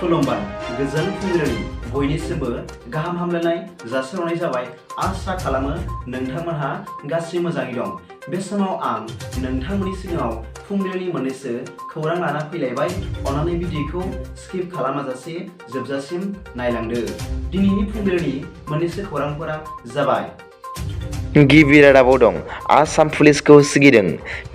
खुलुमबाय गोजोन फुंबिलिनि बयनिसिमबो गाहाम हामलायनाय जासिहरनाय जाबाय। आसा खालामो नोंथांमोनहा गासै मोजाङै दं। बे समाव आं नोंथांमोननि सिगाङाव फुंबिलिनि मोननैसो खौरां लाना फैलायबाय। अन्नानै भिडिअखौ स्किप खालामाजासे जोबजासिम नायलांदो। दिनैनि फुंबिलिनि मोननैसो खौरांफोरा जाबाय। गिबि रादाबाव दं आसाम पुलिसखौ सिगिदों।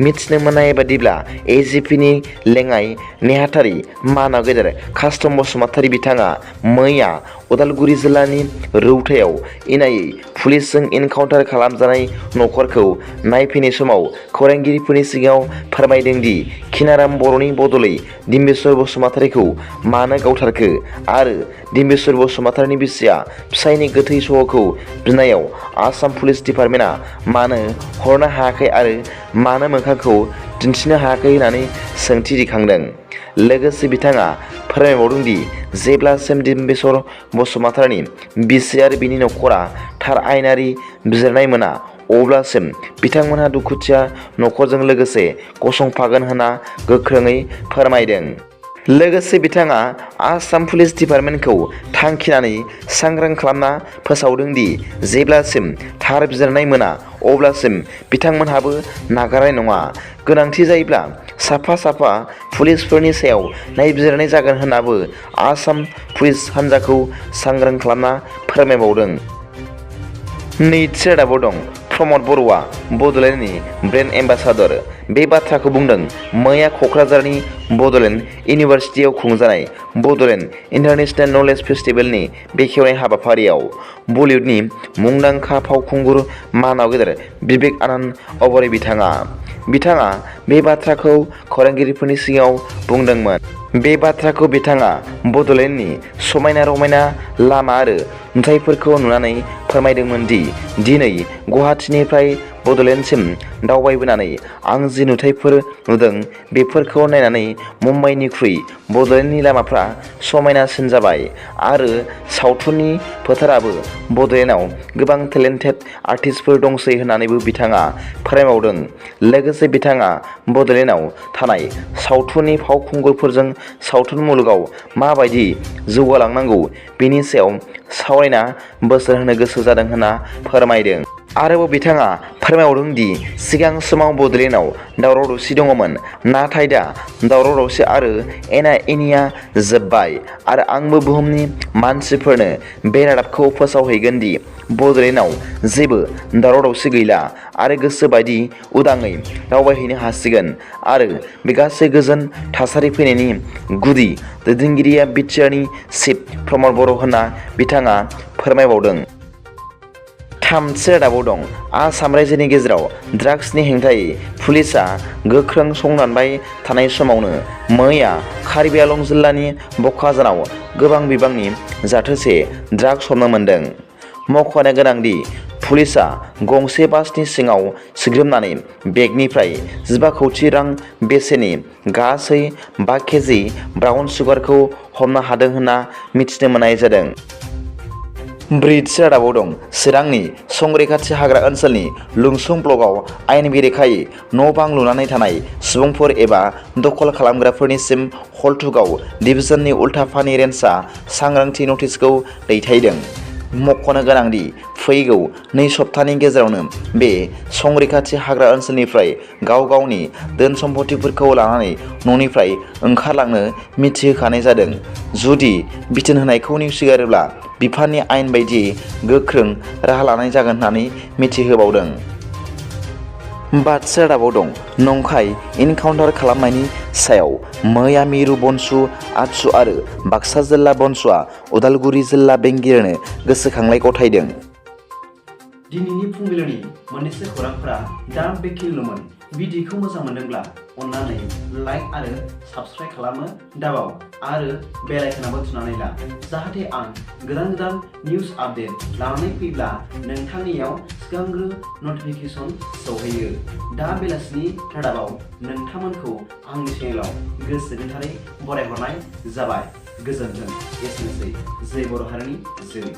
मिथिनो मोननाय बादिब्ला एजिपिनि लेङाइ नेहाथारि मानाव गेदेर कास्टम बसुमतारी बिथाङा मैया उदालगुरि जिल्लानि रौतायाव इनायै पुलिसजों इनकाउन्टार खालामजानाय नखरखौ नायफैनाय समाव खौरांगिरिफोरनि सिगाङाव फोरमायदों दि खिनाराम बर'नि बदलै डिम्बेश्वर बसुमतारीखौ मानो गावथारखो आरो डिम्बेश्वर बसुमतारीनि बिसिया फिसायनि गोथै सह'खौ बिनायाव आसाम पुलिस डिपार्टमेन्टआ मानो हरनो हायाखै आरो मानो मोखांखौ दिन्थिनो हायाखै होननानै सोंथि दिखांदों। लोगोसे बिथाङा फोरमायबावदों दि जेब्लासिम डिम्बेश्वर बसुमतारीनि बिसि आरो बिनि नखरा थार आयेनारि बिजिरनाय मोना अब्लासिम बिथांमोनहा दुखुथिया नखरजों लोगोसे गसंफागोन होनना गोख्रोङै फोरमायदों। लोगोसे बिथाङा आसाम पुलिस डिपार्टमेन्टखौ थांखिनानै सांग्रां खालामना फोसावदों दि जेब्लासिम थार बिजिरनाय मोना अब्लासिम बिथांमोनहाबो नागारनाय नङा। गोनांथि जायोब्ला साफा साफा पुलिसफोरनि सायाव नायबिजिरनाय जागोन होननाबो आसाम पुलिस हान्जाखौ सांग्रां खालामना फोरमायबावदों। नैथि रादाबाव दं प्रमद बर'आ बड'लेण्डनि ब्रेन्ड एम्बासादर। बे बाथ्राखौ बुंदों मैया क'क्राझारनि बड'लेण्ड इउनिभार्सिटियाव खुंजानाय बड'लेण्ड इन्टारनेशनेल नलेज फेस्टिभेलनि बेखेवनाय हाबाफारियाव बलिउडनि मुंदांखा फावखुंगुर मानाव गेदेर बिबेक आनन्द अबराय बिथाङा बे बाथ्राखौ खौरांगिरिफोरनि सिगाङाव बुंदोंमोन। बे बाथ्राखौ बिथाङा बड'लेण्डनि समायना रमायना लामा आरो नुथायफोरखौ नुनानै फोरमायदोंमोन दि दिनै गुवाहाटीनिफ्राय बड'लेण्डसिम दावबायबोनानै आं जि नुथायफोर नुदों बेफोरखौ नायनानै मुम्बाइनिख्रुइ बड'लेण्डनि लामाफ्रा समायनासिन जाबाय आरो सावथुननि फोथाराबो बड'लेण्डआव गोबां टेलेन्टेड आर्टिस्टफोर दंसै होननानैबो बिथाङा फोरमायबावदों। लोगोसे बिथाङा बड'लेण्डआव थानाय सावथुननि फावखुंगुरफोरजों सावथुन मुलुगाव माबायदि जौगालांनांगौ बेनि सायाव सावरायना बोसोन होनो गोसो जादों होनना फोरमायदों। आरोबाव बिथाङा फोरमायबावदों दि सिगां समाव बड'लेण्डआव दावराव दावसि दङमोन नाथाय दा दावराव दावसि आरो एना एनिया जोब्बाय आरो आंबो बुहुमनि मानसिफोरनो बे रादाबखौ फोसावहैगोन दि बड'लेण्डआव जेबो दावराव दावसि गैला आरो गोसो बायदि उदाङै दावबायहैनो हासिगोन आरो बे गासै गोजोन थासारि फैनायनि गुदि दैदेनगिरिया बिटिआरनि चिफ प्रमद बर' होनना बिथाङा फोरमायबावदों। थामथि रादाबाव दं आसाम रायजोनि गेजेराव ड्राग्सनि हेंथायै पुलिसआ गोख्रों संदानबाय थानाय समावनो मैया कार्बि आलं जिल्लानि बकाजानाव गोबां बिबांनि जाथोसे ड्राग्स हमनो मोन्दों। मख'नो गोनांदि पुलिसआ गंसे बासनि सिङाव सिग्रोमनानै बेगनिफ्राय 15 कौटि रां बेसेननि गासै 5 केजि ब्राउन सुगारखौ हमनो हादों होनना मिथिनो मोननाय जादों। ब्रैथि रादाबाव दं चिरांनि संरैखाथि हाग्रा ओनसोलनि लुंसुं ब्लकआव आयेन बेरेखायै न' बां लुनानै थानाय सुबुंफोर एबा दखल खालामग्राफोरनिसिम हल्थुगाव डिभिजननि उल्टापानि रेन्जआ सांग्रांथि नटिसखौ दैथायदों। मख'नो गोनांदि फैगौ 2 सप्तानि गेजेरावनो बे संरैखाथि हाग्रा ओनसोलनिफ्राय गाव गावनि धोन सम्पथिफोरखौ लानानै न'निफ्राय ओंखारलांनो मिथिहोखानाय जादों। जुदि बिथोन होनायखौ नेवसिगारोब्ला बिफाननि आयेन बायदियै गोख्रों राहा लानाय जागोन होननानै मिथिहोबावदों। 5थि रादाबाव दं नंखाय इनकाउन्टार खालामनायनि सायाव मैया मिरु बनसु आतसु आरो बाक्सा जिल्ला बनसुआ उदालगुरि जिल्ला बेंगिरिनो गोसोखांलाय गथायदों। दिनैनि फुंबिलिनि मोननैसो खौरांफोरा दा बेखिनिल'मोन। भिडिअखौ मोजां मोनदोंब्ला अन्नानै लाइक आरो साबस्क्राइब खालामनो दाबाव आरो बेल आइकनआबो थुनानै ला जाहाथे आं गोदान निउज आपडेट लानानै फैब्ला नोंथांनियाव सिगांग्रो नटिफिकेसन सौहैयो। दा बेलासिनि रादाबाव नोंथांमोनखौ आंनि चेनेलाव गोसो गोथारै बरायहरनाय जाबाय। गोजोन्थों। एसेनोसै। जय बर' हारिनि जय।